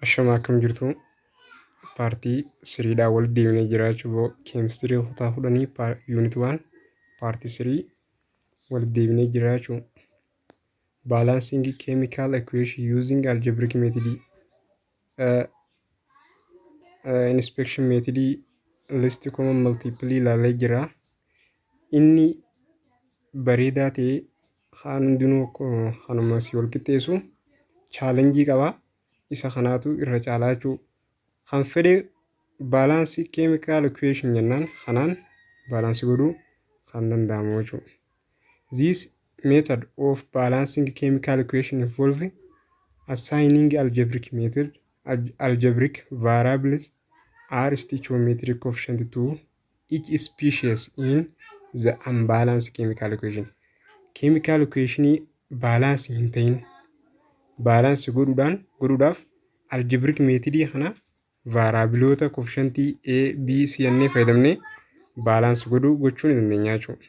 Ashamaa, akkam jirtu? Part threedhaan walitti deemnee jira jechuudha. Keemistirii kutaa 10, unit 1, part 3 walitti deebinee jira jechuudha. Balancing chemical equation using algebraic method, inspection method, least common multiple ilaalee jira. Inni bareedaa ta'e kaan hundinuu kanuma si wal qixxeessu challenge qaba. Isa kanaatu irra caalaa jechuudha. Kan fedhe balance chemical equation jennaan kanaan balance godhuu kan danda'amu jechuudha. This method of balancing chemical equation involve assigning algebraic method, algebraic variables are stoichiometric coefficient to each species in the unbalanced chemical equation. Chemical equation balance hin ta'in balance godhuudhaaf algebraic method kana variableoota coefficientii A, B, C jennee fayyadamnee balance gochuu ni dandeenya jechuudha.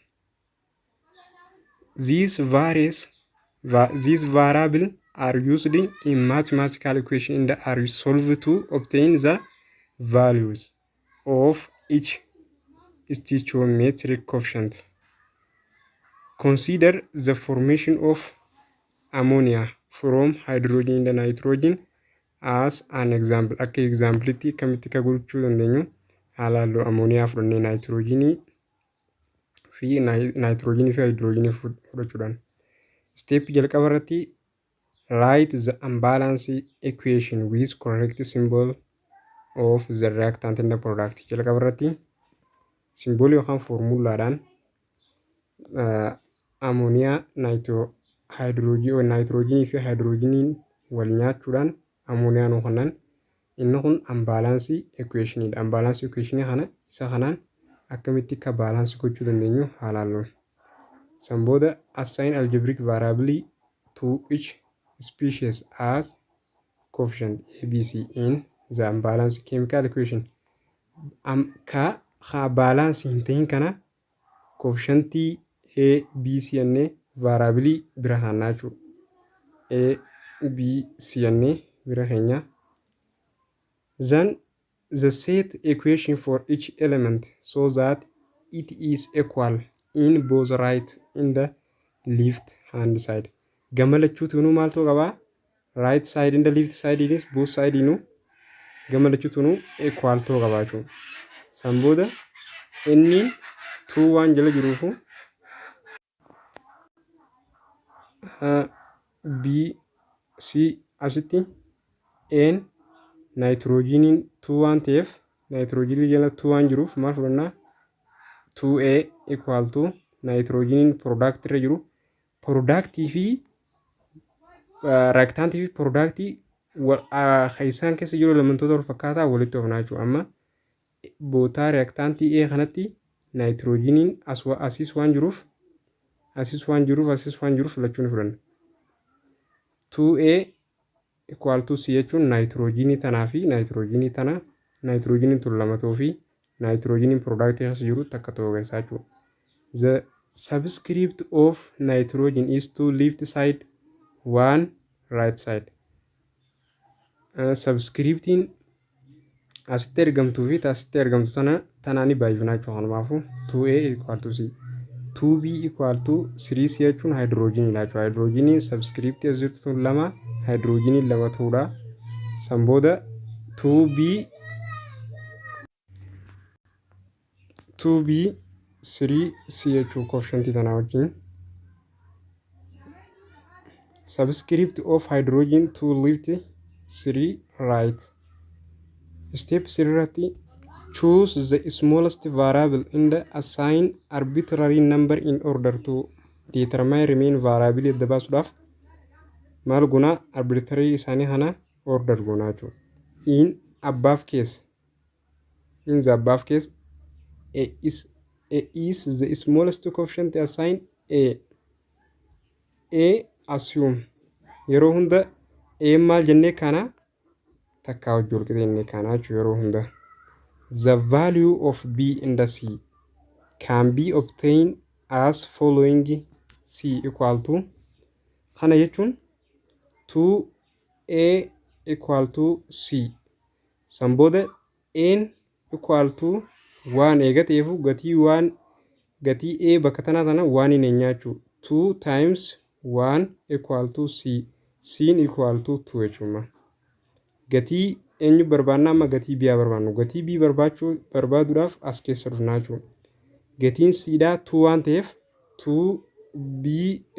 These variable are used in mathematical equation and are solved to obtain the values of each stoichiometric coefficient. Consider the formation of ammonia from hydrogen and nitrogen as an example. Akka exampletti akkamitti akka gochuu dandeenyu haa ilaallu. Ammooniyaa fudhannee naayitiroojiinii fi haayidroojinii fudhachuudhaan. Step jalqaba irratti, write the unbalanced equation with correct symbol of the reactant and the product. Jalqaba irratti symbolii yookaan foormulaadhaan amooniyaa naayitiroojiinii fi haayidroojiniin wal nyaachuudhaan amooniyaa nuu kennan. Inni kun unbalanced equationiidha. Unbalanced equationii kana isa kanaan akkamitti akka balance gochuu dandeenyu haa ilaallu. San booda assign algebraic variable to each species as coefficient ABC in the unbalanced chemical equation. Ka balance hin ta'in kana coefficientii A, B, C jennee variable bira kaa'annaa jechuudha. A, B, C jennee bira keenya. Then the set equation for each element so that it is equal in both right and the left hand side. Gama lachuutinuu maaltu qabaa? Right side and the left side is both side inuu gama lachuutinuu equal ta'uu qabaa jechuudha. San booda inni 2 waan jala jiruufu B, C asitti N naayitiroojiiniin 2 waan ta'eef, naayitiroojiinii jala 2 waan jiruuf maal fudhannaa? 2A equal to naayitiroojiiniin product irra jiru, productii fi reactantii fi productii isaan keessa jiru elementoota wal fakkaataa walitti oofnaa jechuudha. Amma bootaa reactantii A kanatti naayitiroojiiniin asiis waan jiruuf, asiis waan jiruuf, asiis waan jiruuf filachuu ni fudhanna. 2A equal to C jechuun naayitiroojiinii tanaa fi naayitiroojiinii tana, naayitiroojiiniin tun lama ta'uu fi naayitiroojiiniin productii keessa jiru takka ta'uu agarsiisa jechuudha. The subscript of nitrogen is to left side, one right side. Subscriptiin asitti argamtuu fi asitti argamtu tana tanaan baay'ifnaa jechuudha. Kanaafuu 2A equal to C. 2B equal to 3C jechuun haayidroojiniidha jechuudha. Haayidroojiniin subscriptii as jirtu tun lama, haayidroojiniin lama ta'uudha. San booda 2B 2B 3C jechuun coefficientii tanaa wajjin. Subscript of hydrogen to left, 3 right. Step irratti, choose the smallest variable and assign arbitrary number in order to determine remain variable. Adda baasuudhaaf maal goonaa? Arbitrary isaanii kana order goonaa jechuudha. In the above case, A is the smallest coefficient. Assign A. A assume yeroo hunda A maal jennee kana takkaa wajji wal qixa jennee kana jechuudha yeroo hunda. The value of B and C can be obtained as following: C equal to, kana jechuun 2A equal to C. San booda A'n equal to 1 eega ta'eefu gatii 1, gatii A bakka tanaa tana 1 hin nyaachuu, 2 times 1 equal to C, C'n equal to 2 jechuudha. Gatii eenyu barbaanna amma? Gatii B barbaannu. Gatii B barbaachuu barbaaduudhaaf as keessa dhufnaa jechuudha. Gatiin C dhaa 2 waan ta'eef, 2 B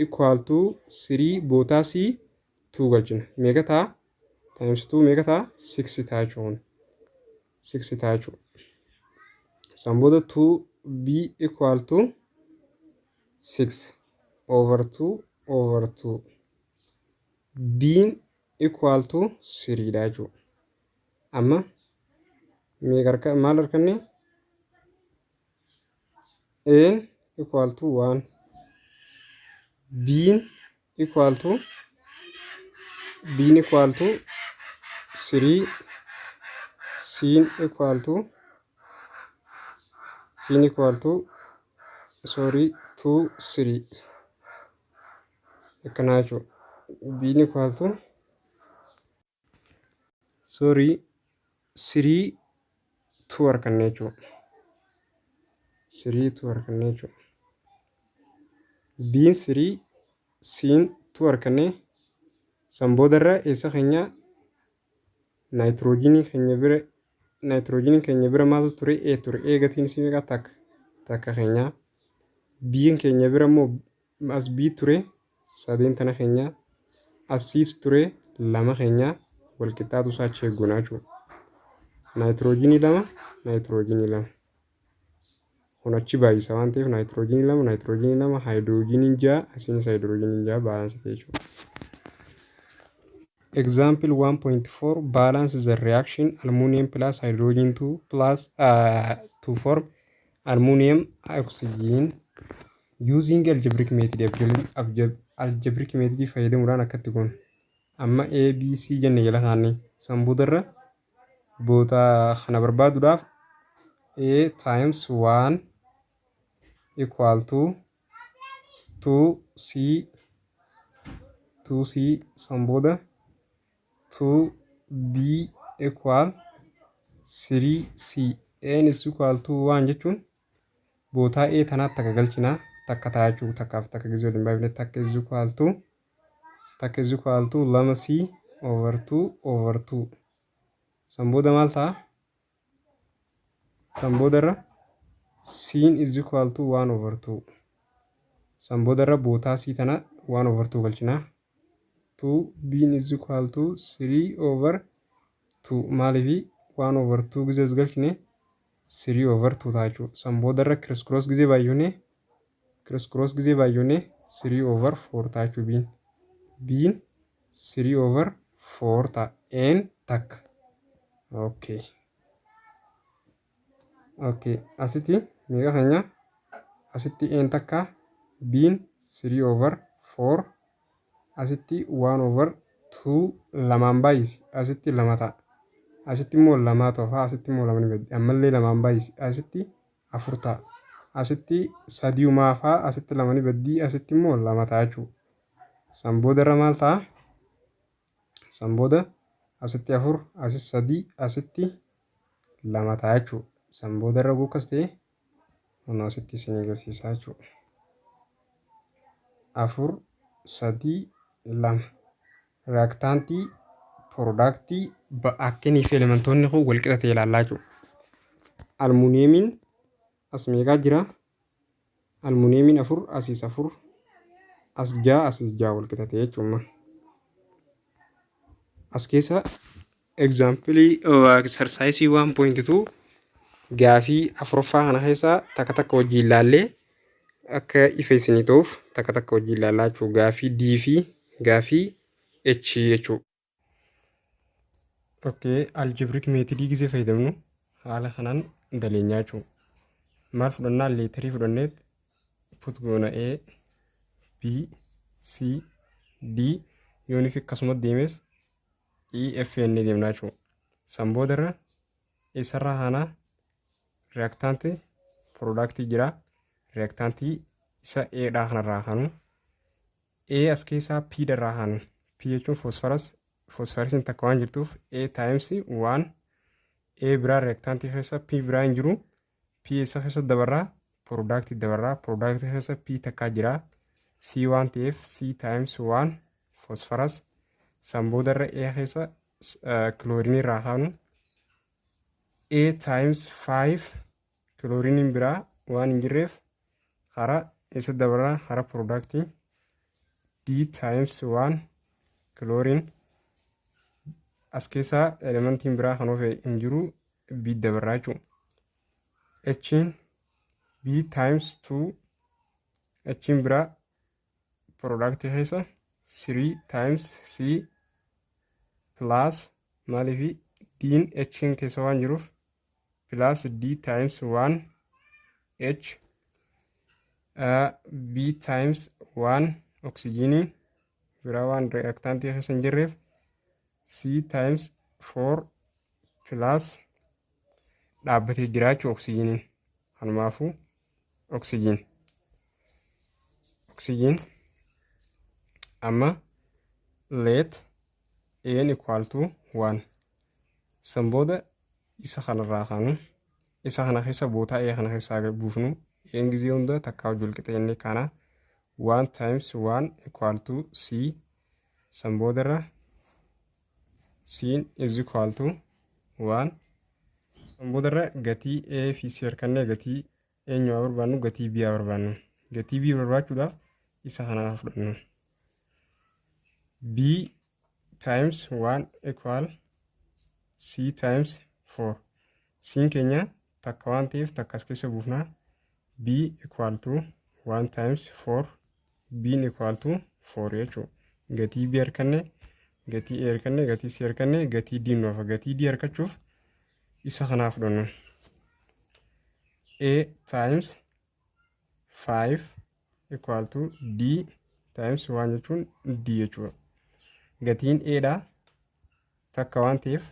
equal to 3, bootaa C 2 galchina. Meeqa ta'a? Times 2 meeqa ta'a? 6 ta'a jechuudha. 6 ta'a jechuudha. San booda 2 B equal to 6 over 2 over 2, B'n equal to 3 dha jechuudha. Amma meeqa maal arganne? A'n equal to 1, B'n equal to, B'n equal to 3, C'n equal to, C'n equal to, sorry, 2 3 akkanaa jechuudha. B'n equal to, sorry, 3 2 arganne jechuudha. 3 2 arganne jechuudha. B'n 3, C'n 2 arganne. San boodarra eessa keenya? Naayitiroojiinii keenya bira. Naayitiroojiinii keenya bira maaltu ture? A ture. A gatiin isii meeqa? Takka. Takka keenya. B'n keenya bira immoo as B ture, sadeen tana keenya. As C's ture, lama keenya. Wal qixxaatu isaa achi eeggoonaa jechuudha. Naayitiroojiinii lama, naayitiroojiinii lama. Kun achi baay'isa waan ta'eef, naayitiroojiinii lama, naayitiroojiinii lama, haayidiroojiiniin 6, asiinis haayidiroojiiniin 6 balance ta'e jechuudha. Example 1.4: balance the reaction aluminum plus hydrogen 2 plus to form aluminum oxygen using algebraic method. Algebraic method fayyadamuudhaan akkatti goona. Amma A, B, C jenne jala kaanne. San boodarra boota kana barbaaduudhaaf A times 1 equal to 2 C, 2 C, san booda 2 B equal 3 C. A is equal to 1 jechuun bootaa A tanaatti takka galchinaa, takka ta'a jechuudha. Takkaaf takka gisee waliin baay'ifne, takka is equal to, takka is equal to 2 C over 2 over 2. San booda maal ta'a? San boodarra C'n is equal to 1 over 2. San boodarra bootaa C tana 1 over 2 galchinaa. 2 B'n is equal to 3 over 2. Maaliifi 1 over 2 gisee as galchine 3 over 2 ta'a jechuudha. San boodarra criss cross gisee baay'oone, criss cross gisee baay'oone, 3 over 4 ta'a jechuudha B'n. B'n 3 over 4 ta'a. A'n takka. Okay. Okay. Asitti meeqa keenya? Asitti A'n takka, B'n 3 over 4, asitti 1 over 2, lamaan baay'isi, asitti lama ta'a. Asitti immoo lamaatu hafa, asitti immoo lama ni baddi. Ammallee lamaan baay'isi, asitti afur ta'a. Asitti sadiumaa hafaa, asitti lama ni baddii, asitti immoo lama ta'a jechuudha. San boodarra maal ta'a? San booda asitti afur, asitti sadii, asitti lama ta'a jechuudha. San boodarra akkas ta'e kun asitti isin agarsiisaa jechuudha. Afur, sadii, lama. Reactantii, productii akkinii fi elementoonni kun wal qixa ta'e ilaallaa jechuudha. Almuuniyeemiin as meeqaa jira? Almuuniyeemiin afur, asiis afur, as ja'a, asiis ja'a, wal qixa ta'e jechuudha. As keessa example exercise 1.2 gaafii afuraffaa kana keessa takka takka wajjin ilaallee akka ifa isinii ta'uuf takka takka wajjin ilaallaa jechuudha. Gaafii D fi gaafii H jechuudha. Okay, algebraic methodii gisee fayyadamnu haala kanaan daleenyaa jechuudha. Maal fudhannaa? Letterii fudhannee put goona: A, B, C, D, yoonif akkasuma deemes E, F N deemnaa jechuudha. San boodarra isarraa haanaa reactantii, productii jira. Reactantii isa A dhaa kanarraa kaanu. A as keessaa P dharraa kaanu. P jechuun phosphorus Foosfarasiin takka waan jirtuuf A times 1. A biraa reactantii keessa P biraa hin jiru. P isa keessa dabarraa? Productii dabarraa. Productii keessa P takkaa jira. C waan ta'eef C times 1 phosphorus. San boodarra A keessa kiloorinii irraa kaanu. A times 5, kilooriniin biraa waan hin jirreef karaa isa dabarraa? Karaa productii. D times 1 chlorine. As keessaa elementiin biraa kan ofe hin jiru, B dabarraa jechuudha. H'n B times 2, H'n biraa productii keessa 3 times C plus, maaliifi D'n H'n keessa waan jiruuf, plus D times 1 H, B times 1, oksijiinii biraa waan reactantii keessa hin jirreef C times 4 plus dhaabbatee jiraachuu oksijiiniin. Kanumaafuu oksijiin oksijiin. Amma let A equal to 1. San booda isa kanarraa kaanu, isa kana keessa bootaa A kana keessaa buufnu. A'n gizee hunda takkaa wajjin walqixa jennee kana 1 times 1 equal to C. San boodarra C is equal to 1. San boodarra gatii A fi C harkannee gatii eenyu haa barbaannu? Gatii B haa barbaannu. Gatii B barbaachuudhaaf isa kana fudhannu. B times 1 equal C times 4. C'n keenya takka waan ta'eef takka as keessa buufnaa. B equal to 1 times 4, B equal to 4 jechuudha. Gatii B harkanne, gatii A harkanne, gatii C harkanne, gatii D nu hafa. Gatii D harkachuuf isa kanaa fudhannu. A times 5 equal to D times 1 jechuun D jechuudha. Gatiin A dha takka waan ta'eef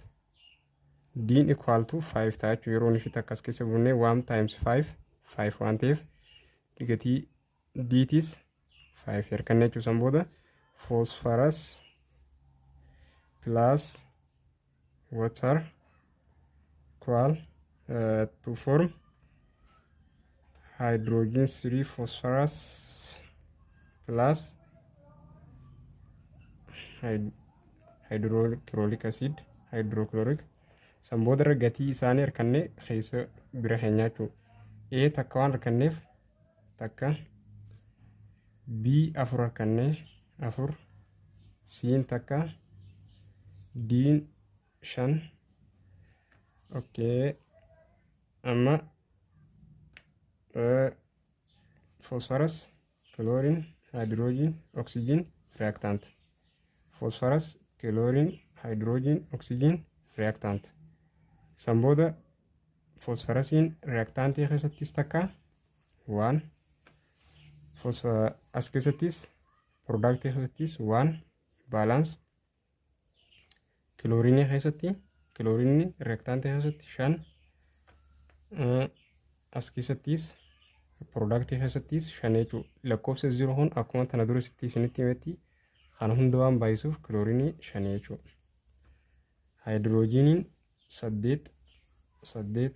D equal to 5 ta'a jechuudha. Yeroo inni takka as keessa buufnee 1 times 5 5 waan ta'eef gatii D tis 5 harkanne jechuudha. San booda phosphorus plus water equal to form hydrogen 3 phosphorus plus hydrochloric acid, hydrochloric. San boodarra gatii isaanii harkanne keessa bira keenyaa jechuudha. A takka waan harkanneef takka, B afur harkannee afur, C'n takka, D'n shan. Okay, amma phosphorus, chlorine, hydrogen, oxygen, reactant. Phosphorus, chlorine, hydrogen, oxygen, reactant. San booda phosphorasiin reactantii keessattis takka waan, as keessattis productii keessattis waan balance. Kiloorinii keessatti, kilooriinii reactantii keessatti shan, as keessattis productii keessattis shan jechuudha. Lakkoofsa jiru kun akkuma tana dura sitti isinitti himetti kana hunda waan baay'isuuf kiloorinii shan jechuudha. Haayidroojiniin saddeet, saddeet,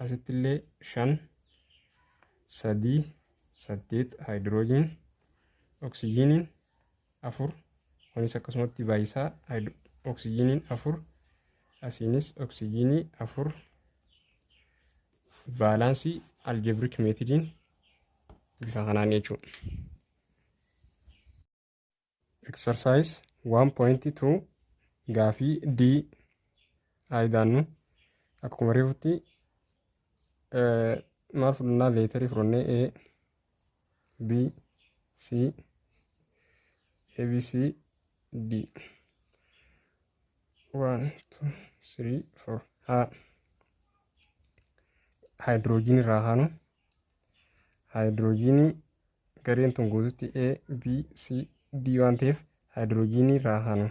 asitti illee shan, sadii, saddeet haayidroojiin. Oksijiiniin afur, kunis akkasumatti baay'isaa. Oksijiiniin afur, asiinis oksijiinii afur. Balancii algebraic methodiin bifa kanaan jechuudha. Exercise 1.2 gaafii D haa. Akkuma reefutti maal fudhannaa? Letterii fudhannee A B C, A B C D, 1 2 3 4. Haa haayidroojiinii irraa kaanu. Haayidroojiinii gareen tun guututti A B C D waan ta'eef haayidroojiinii irraa kaanu.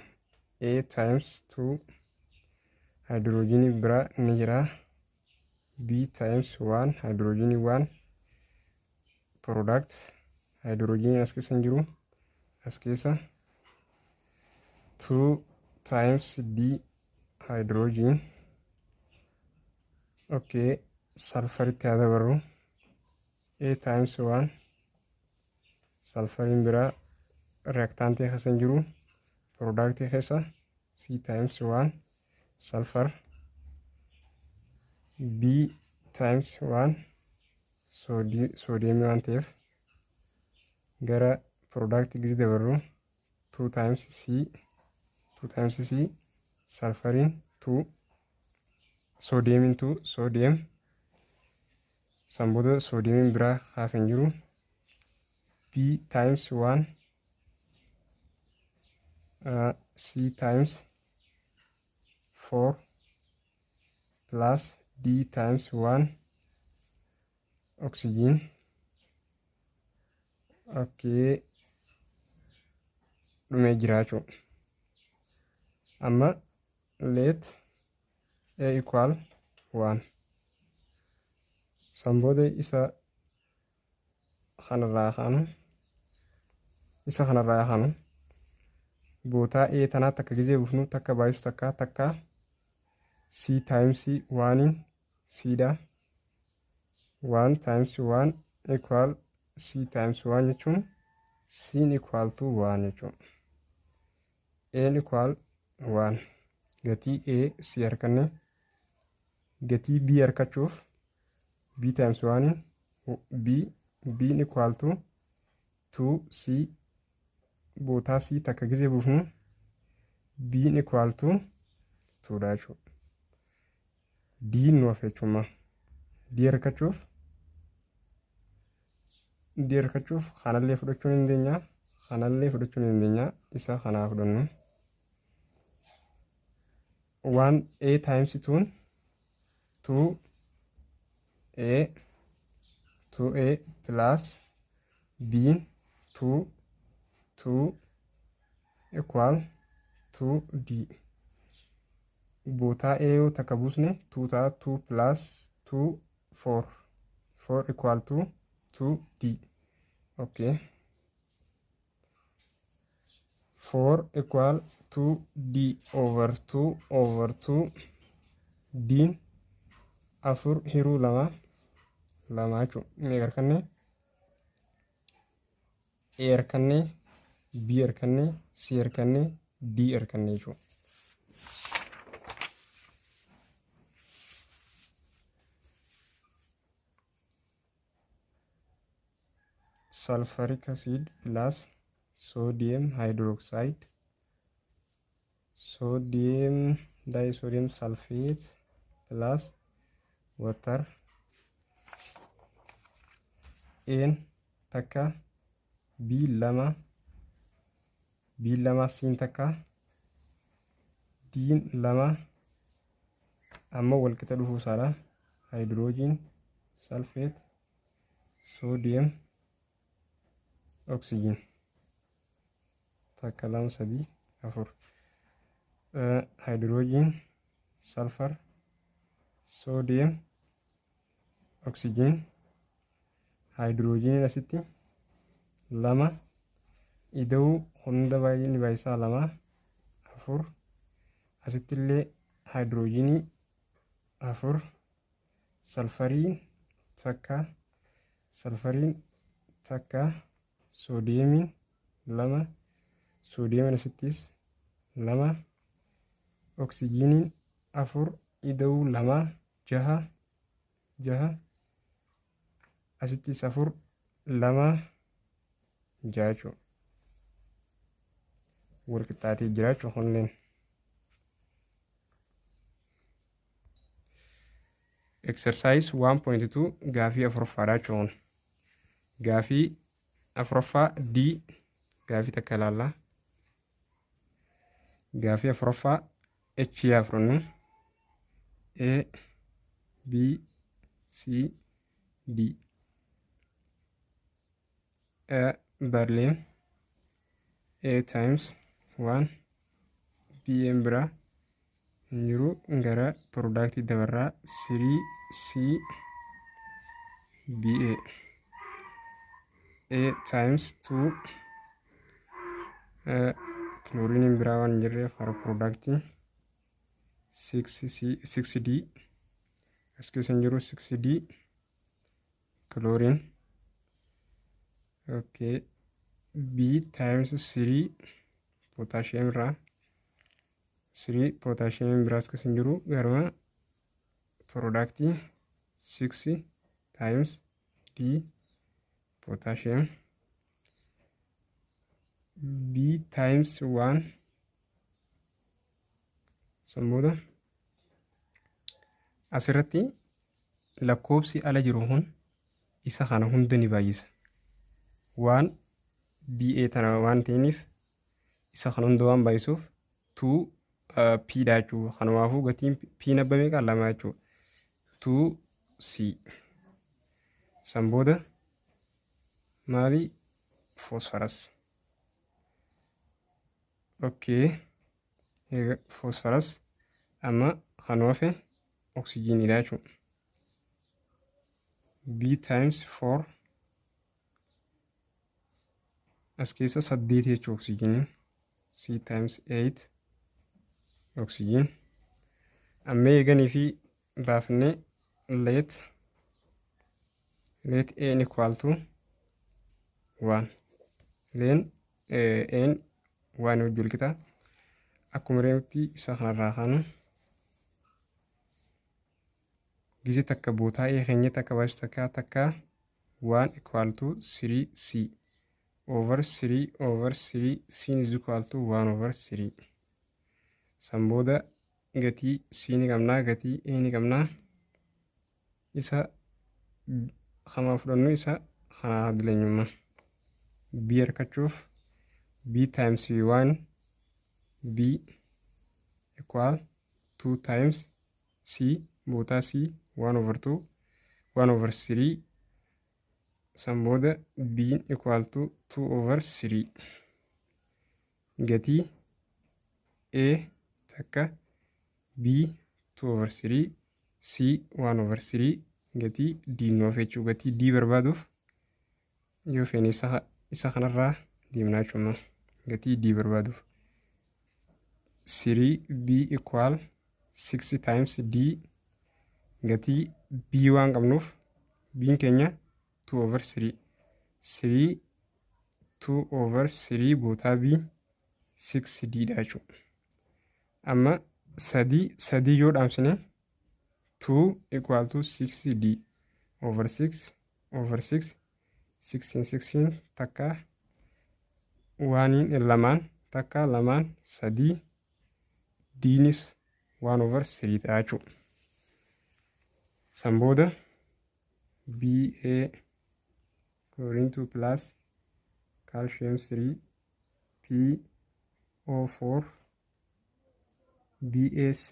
A times 2, haayidroojiinii biraa ni jira. B times 1, haayidroojiinii 1. Product haayidroojiinii as keessa hin jiru. As keessa 2 Times D hydrogen. Okay, sulfuritti haa dabarru. A times 1, sulfuriin biraa reactantii keessa hin jiru, productii keessa. C times 1 sulfur, B times 1 sodiumii waan ta'eef. Gara productii gidi dabarru, 2 times C, 2 times C, sulfuriin 2, sodiumiin 2, sodium. San booda sodiumiin biraa haaf hin jiru. B times 1, C times 4 plus D times 1 oxygen. Okay, dhumee jira jechuudha. Amma let A equal 1. San booda isa kanarraa kaanu, isa kanarraa kaanu, bootaa A tanaa takka gizee buufnu, takka baay'isu takka takka C times 1 C dha. 1 times 1 equal C times 1 jechuun C equal to 1 jechuudha. A equal 1, gatii A C harkanne. Gatii B harkachuuf B times 1 B, B equal to 2 C. Bootaa C takka gizee buufnu B equal to 2 dha jechuudha. D nu hafe jechuudha. D harkachuuf, D harkachuuf kanallee fudhachuu ni dandeenya. Kanallee fudhachuu ni dandeenya. Isa kanaa fudhannu. 1 A times 2, 2 A, 2A plus B 2 2 equal 2D. Bootaa A yoo takka buusne 2 ta'a. 2 plus 2, 4, 4 equal to 2D. Okay, 4 equal 2D over 2 over 2. D afur hiruu lama, lama jechuudha. Meeqa harkanne? A harkanne, B harkanne, C harkanne, D harkanne jechuudha. Sulfuric acid plus sodium hydroxide, sodium disodium sulfate plus water. N takka, B lama, B lama, C takka, D lama. Amma walqixa dhufuu isaadha. Hydrogen sulfate, sodium, oxygen, takka, lama, sadii, afur. Hydrogen, sulfur, sodium, oxygen. Hydrogen asitti lama ida'uu hunda baay'inni baay'isaa lama, afur. Asitti illee hydrogenii afur, sulfuriin takka, sulfuriin takka, sodiumiin lama, sodiumiin asittis lama, oxygeniin afur ida'uu lama, jaha, jaha. Asittis afur, lama, jaha jechuudha. Wal qixxaatee jira jechuudha kunneen. Exercise 1.2 gaafii afuraffaadha jechuun. Gaafii afuraffaa D gaafii takka ilaalla. Gaafii afuraffaa H yaa fudhannu. A B C D. A Berlin, A times 1, B M biraa hin jiru, gara productii dabarraa. 3 C B A, A times 2. Kilooriiniin biraa waan hin jirreef hara productii 6C 6D as keessa hin jiru. 6D chlorine, okay, B times 3 potassium irraa 3 potassium biraas keessa hin jiru. Garuma productii 6 times D potassium B times 1. San booda asirratti lakkoobsi ala jiru kun isa kana hunda ni baay'isa. Waan BA tana waan ta'iniif, isa kana hunda waan baay'isuuf 2 P dha jechuudha. Kanumaafuu gatiin P nabba meeqa? Lama jechuudha. 2 C. San booda maali? Phosphorus. Okay. Phosphorus amma kan hafe oksijiiniidha jechuudha. B times 4 as keessa 8 jechuudha oksijiiniin. C times 8 oksijiin. Amma eeganii fi baafnee let A equal to 1. Leen n waan wajji wal qixa. Akkuma reemutti isa kanarraa kaanu gize takka bootaa A keenya takka baasu takka takka 1 equal to 3 C over 3 over 3, C is equal to 1 over 3. San booda gatii C ni qabnaa, gatii A ni qabnaa. Isa kamaa fudhannu, isa kanaa dileenyummaa B argachuuf B times 1 B equal 2 times C, bootaa C 1 over 2 1 over 3. San booda B equal to 2 over 3. Gatii A takka, B 2 over 3, C 1 over 3, gatii D nuuf jechuu. Gatii D barbaaduuf yoo feene isa kanarraa deemnaa jechuudha. Gatii D barbaaduuf 3 B equal 6 times D. Gatii B waan qabnuuf B'n keenya 2 over 3, 3 2 over 3 bootaa B 6 D dha jechuudha. Amma sadii sadii yoo dhaamsine 2 equal to 6 D over 6 over 6 16 16 takka waaniin lamaan takka lamaan sadii, D'nis 1 over 3 ta'a jechuudha. San booda BA chlorine 2 plus calcium 3 P O4 BA3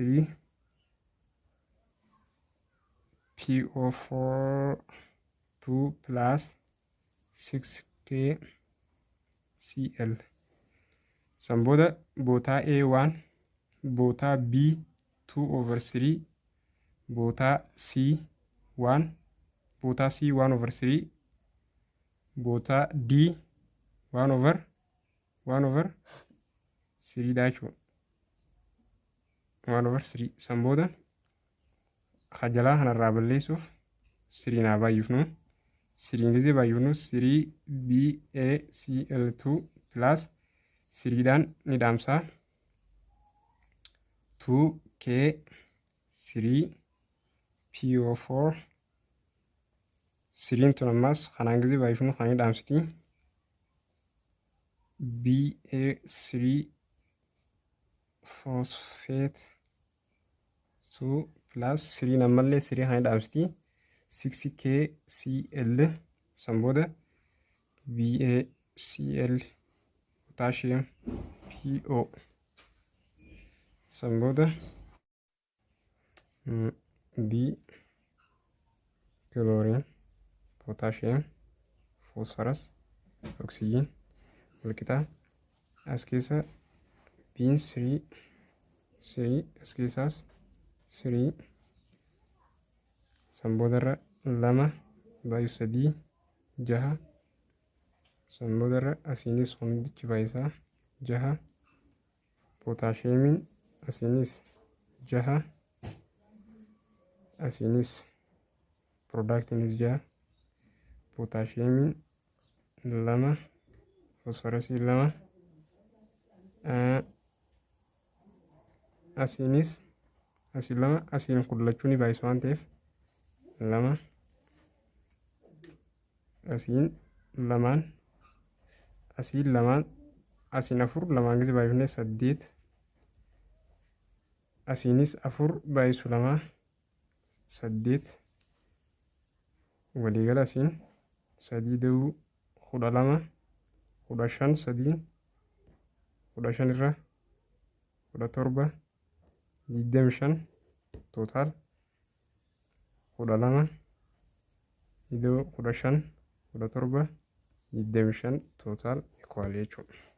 PO4 2 plus 6K Cl. San booda bootaa A1, bootaa B 2 over 3, bootaa C 1, bootaa C 1 over 3, bootaa D 1 over 1 over 3 dha jechuudha. 1 over 3. San booda jalaa kanarraa balleessuuf 3 naa baay'ifnu. 3 gisee baay'ifnu 3 B A C L 2 plus 3 dhaan ni dhaamsaa 2 K 3 P O 4. 3 tun ammas kanaan gisee baay'ifnu kan ni dhaamsiti B A 3 phosphate 2 plus 3 ammallee 3 kan ni dhaamsiti 6 K C L. San booda B A C L potassium P O. San booda B chlorine potassium phosphorus oxygen walqixa as keessa B'n 3 3 as keessaas 3. San boodarra lama baay'u sadii jaha. San boodarra asiinis hundichi baay'isaa jaha. Pootaasheemiin asiinis jaha, asiinis productiinis jaha, pootaasheemiin lama, fosforasii lama, asiinis asiin lama, asiin kun lachuu ni baay'isa waan ta'eef lama, asiin lamaan, asiin lamaan, asiin afur, lamaan gisi baay'ifnee saddeet, asiinis afur baay'isu lama saddeet, waliigala asiin sadii da'uu 12, 15, sadiin 15 irra 17, 25 total. 12 ida'uu 15, 17, 25 total equal jechuudha.